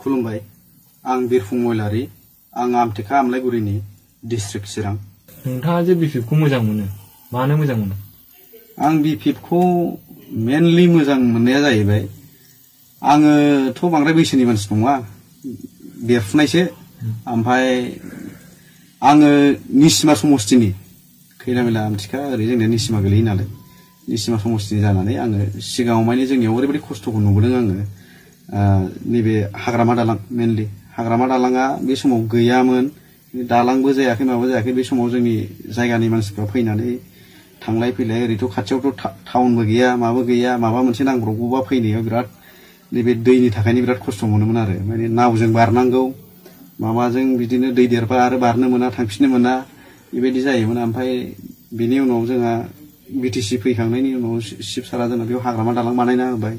खुलुमबाय आं बिरफुं महिलारि आं आमथेखा आमलायगुरिनि डिस्ट्रिक्ट चिरां नोंथाङा जे बिपिएफखौ मोजां मोनो मानो मोजां मोनो आं बिपिएफखौ मेनलि मोजां मोननाया जाहैबाय आङोथ' बांद्राय बैसोनि मानसि नङा देरफुनायसो ओमफ्राय आङो निसिमा समस्तिनि खैलामेला आमथिखा ओरै जोंनिया निसिमा गोलैयो नालाय निसिमा समस्तिनि जानानै आङो सिगाङाव माने जोंनियाव ओरैबायदि खस्थ'खौ नुबोदों आङो नैबे हाग्रामा दालां मेनलि हाग्रामा दालाङा बे समाव गैयामोन दालांबो जायाखै माबा जायाखै बे समाव जोंनि जायगानि मानसिफ्रा फैनानै थांलाय फैलाय ओरैथ' खाथियावथ' टाउनबो गैया माबा मोनसे नांब्रबगौबा फैनायाव बिराद नैबे दैनि थाखायनो बिराद खस्थ' मोनोमोन आरो माने नावजों बारनांगौ माबाजों बिदिनो दै देरबा आरो बारनो मोना थांफिननो मोना बेबायदि जायोमोन ओमफ्राय बिनि उनाव जोंहा बिटिसि फैखांनायनि उनाव चिफ सारा जोंना बेयाव हाग्रामा दालां बानायना होबाय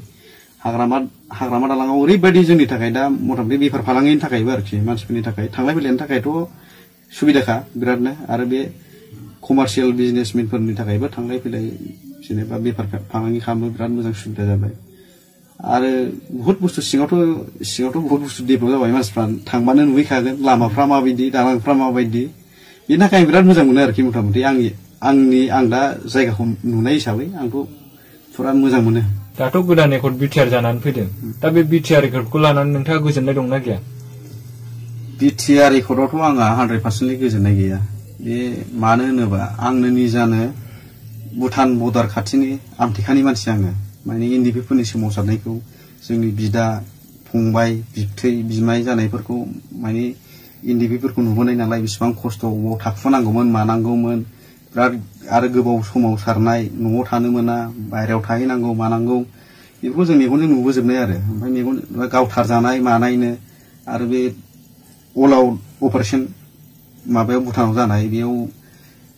हाग्रामा दालाङाव ओरैबायदि जोंनि थाखाय दा मथामति बेफार फालांगिनि थाखायबो आरोखि मानसिफोरनि थाखाय थांलाय फैलायनि थाखायथ' सुबिदाखा बिरादनो आरो बे कमार्शियेल बिजनेसमेनफोरनि थाखायबो थांलाय फैलाय जेनेबा बेफार फालांगि खालामनो बिराद मोजां सुबिदा जाबाय आरो बहुत बुस्थु सिङावथ' बहुत बुस्थु डेभेलप जाबाय मानसिफ्रा थांबानो नुहैखागोन लामाफ्रा माबायदि दालांफ्रा माबायदि बेनि थाखाय आं बिराद मोजां मोनो आरोखि मथामति आं दा जायगाखौ नुनाय हिसाबै आंथ' फुरा मोजां मोनो दाथ' गोदान एकर्ड बिटिआर जानानै फैदों दा बे बिटिआर एकर्डखौ लानानै नोंथाङा गोजोननाय दंना गैया बिटिआर एकर्डआवथ' आंहा 100% गोजोननाय गैया बे मानो होनोबा आंनो निजानो भुटान बर्डार खाथिनि आमथेखानि मानसि आङो माने एनडिएफबि सोमावसारनायखौ जोंनि बिदा फंबाय बिबथै बिमाय जानायफोरखौ माने एनडिएफबिफोरखौ नुबोनाय नालाय बेसेबां खस्थ' अबाव थाखुमानांगौमोन मानांगौमोन बिराद आरो गोबाव सोमावसारनाय न'आव थानो मोना बायहेरायाव थाहैनांगौ मानांगौ बेफोरखौ जों मेगनजों नुबोजोबनाय आरो ओमफ्राय मेगन गावथारजानाय मानायनो आरो बे अल आउट अपारेशन माबायाव भुटानाव जानाय बेयाव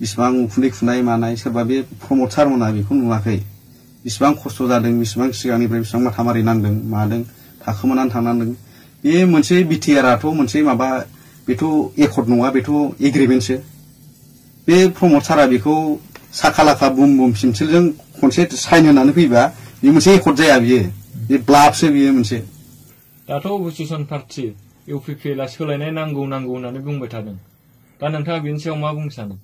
बिसिबां उखुन्दै खुनाय मानाय सोरबा बे प्रमद सारमोना बेखौ नुवाखै बिसिबां खस्थ' जादों बिसिबां सिगांनिफ्राय बिसिबां माथा मारि नांदों मादों थाखोमानानै थांनांदों बे मोनसे बिटिआरआथ' मोनसे माबा बेथ' एकर्ड नङा बेथ' एग्रिमेन्टसो बे प्रमद सारा बेखौ साखा लाखा बुम बुम पेन्सिलजों खनसे साइन होनानै फैबा बे मोनसे एकर्ड जाया बियो बे ब्लाफसो बियो मोनसे दाथ' अपोजिसन पार्टी इउपिपिएलआ सोलायनाय नांगौ होननानै बुंबाय थादों दा नोंथाङा बेनि सायाव मा बुंनो सानो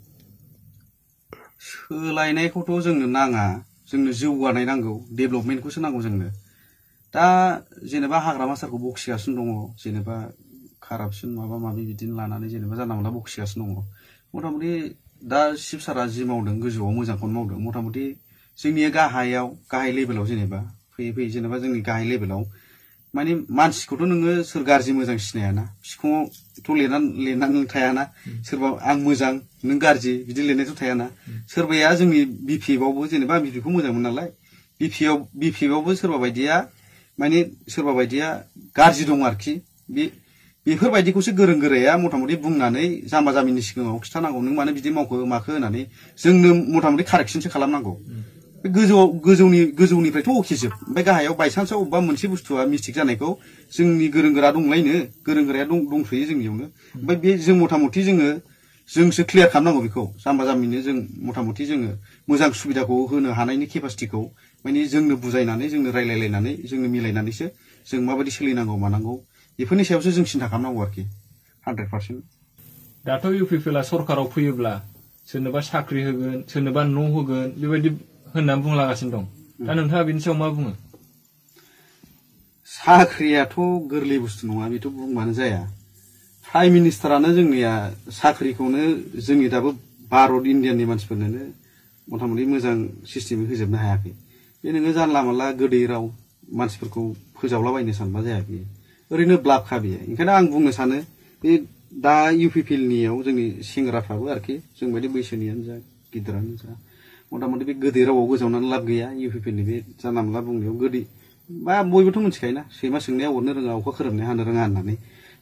सोलायनायखौथ' जोंनो नाङा जोंनो जौगानाय नांगौ डेभेलपमेन्टखौसो नांगौ जोंनो दा जेनेबा हाग्रामा सारखौ बखिगासिनो दङ जेनेबा कारापसन माबा माबि बिदिनो लानानै जेनेबा जानला मोनला बखिगासिनो दङ मथामति दा चिफ सारा जि मावदों गोजौआव मोजांखौनो मावदों मथामति जोंनि गाहाय लेभेलाव जेनेबा फैयै जेनेबा जोंनि गाहाय लेभेलाव माने मानसिखौथ' नोङो सोर गाज्रि मोजां सिनायाना बिखुङावथ' लिरनानै थायाना सोरबा आं मोजां नों गाज्रि बिदि लिरनायथ' थायाना सोरबाया जोंनि बिपिएफआवबो जेनेबा बिपिएफखौ मोजां मोनो नालाय बिपिएफआवबो सोरबा बायदिया गाज्रि दं आरोखि बेफोरबायदिखौसो गोरों गोराया मथामति बुंनानै जाम्बा जाम्बिनि सिगाङाव खिथानांगौ नों मानो बिदि मावखो माखो होननानै जोंनो मथामति कारेक्सनसो खालामनांगौ बे गोजौनिफ्रायथ' अकेजोब ओमफ्राय गाहायाव बायसान्सआव अबेबा मोनसे बुस्थुआ मिस्टेक जानायखौ जोंनि गोरों गोरा दंलायनो गोरों गोराया दंथ'यो जोंनियावनो ओमफ्राय बे जों मथामति जोंसो क्लियार खालामनांगौ बेखौ जाम्बा जाम्बिनो जों मथामति जोङो मोजां सुबिदाखौ होनो हानायनि केपासिटिखौ माने जोंनो बुजायनानै जोंनो रायलायलायनानै जोंनो मिलायनानैसो जों माबायदि सोलिनांगौ मानांगौ बेफोरनि सायावसो जों सिन्था खालामनांगौ आरोखि 100%। दाथ' इउपिपिएलआ सरकाराव फैयोब्ला सोरनोबा साख्रि होगोन सोरनोबा न' होगोन बेबायदि होननानै बुंलागासिनो दं दा नोंथाङा बेनि सायाव मा बुङो साख्रियाथ' गोरलै बुस्थु नङा बेथ' बुंबानो जाया प्राइम मिनिस्टारानो जोंनिया साख्रिखौनो जोंनि दाबो भारत इण्डियानि मानसिफोरनोनो मथामति मोजां सिस्टेमै होजोबनो हायाखै बे नोङो जानला मानला गोदै राव मानसिफोरखौ फोजावलाबायनो सानबा जाया बेयो ओरैनो ब्लाफखा बेयो ओंखायनो आं बुंनो सानो बे दा इउपिपिएलनियाव जोंनि सेंग्राफ्राबो आरोखि जों बायदि बैसोनियानो जा गिदिरानो जा मथामति बे गोदै रावाव गोजावनानै लाब गैया इउपिपिएलनि बे जानला मोनला बुंनायाव गोदै बा बयबोथ' मिथिखायोना सैमा सोंनाया अरनो रोङा अखा खोरोमनाया हानो रोङा होननानै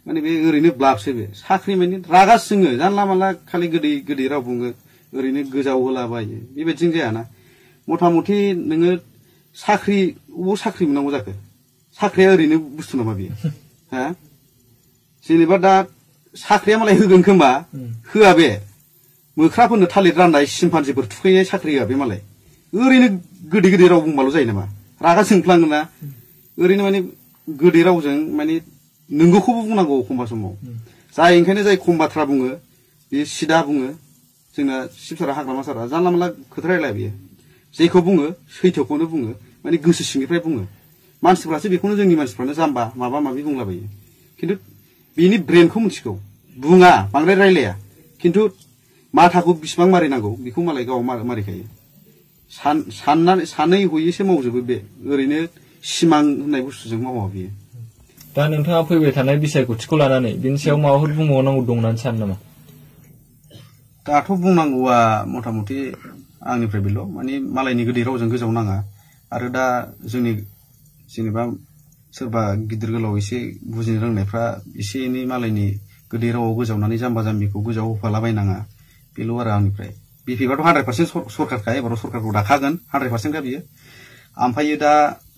माने बे ओरैनो ब्लाफसो बे साख्रि माने रागा जोङो जानला मानला खालि गोदै राव बुङो ओरैनो गोजाव होलाबायो बेबायदिजों जायाना मथामति नोङो अबाव साख्रि मोननांगौ जाखो साख्रिया ओरैनो बुस्थु नामा बेयो हा जेनेबा दा साख्रिया मालाय होगोन खोमा होआ बे मोख्राफोरनो थालिर राननाय सिम्पान्जिफोर थुखैनाय साख्रि होआ बे मालाय ओरैनो गोदै राव बुंबाल' जायो नामा रागा जोंफ्लाङोना ओरैनो माने गोदै रावजों माने नोंगौखौबो बुंनांगौ एखमबा समाव जाय ओंखायनो जाय खम बाथ्रा बुङो बे सिदा बुङो जोंना शिबसारा हाग्रामा सारा जानला मोनला खोथा रायलाया बियो जेखौ बुङो सैथोखौनो बुङो माने गोसो सिंनिफ्राय बुङो मानसिफ्रासो बेखौनो जोंनि मानसिफ्रानो जाम्बा माबा माबि बुंलाबायो खिन्थु बिनि ब्रेनखौ मिथिगौ बुङा बांद्राय रायलाया खिन्थु माथाखौ बिसिबां मारिनांगौ बेखौ मालाय गाव मारिखायो सानै हयैसो मावजोबो बे ओरैनो सिमां होननाय बुस्थुजों मावा बियो दा नोंथाङा फैबाय थानाय बिसायख'थिखौ लानानै बिनि सायाव माबाफोर बुंबावनांगौ दं होननानै सानो नामा दाथ' बुंनांगौआ मथा मथि आंनिफ्राय बेल' माने मालायनि गोदै रावजों गोजाव नाङा आरो दा जोंनि जेनेबा सोरबा गिदिर गोलाव एसे बुजिनो रोंनायफ्रा एसे एनै मालायनि गोदै रावाव गोजावनानै जाम्बा जाम्बिखौ गोजाव होफालाबायनाङा बेल' आरो आंनिफ्राय बिपिएफआथ' 100% सरकारखा एबाराव सरकारखौ दाखागोन 100% खा बियो ओमफ्राय दा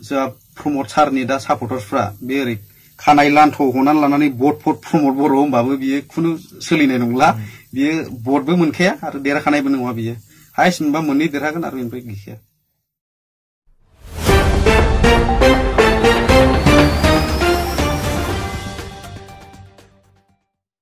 जोंहा प्रमद सारनि दा सापर्टार्सफ्रा बे ओरै खानाय लान्थ' हनानै लानानै भट प्रमद बर' होनबाबो बियो खुनु सोलिनाय नंला बियो भटबो मोनखाया आरो देरहाखानायबो नङा बियो हाइस्ट मोनबा मोननै देरहागोन आरो बेनिफ्राय गैखाया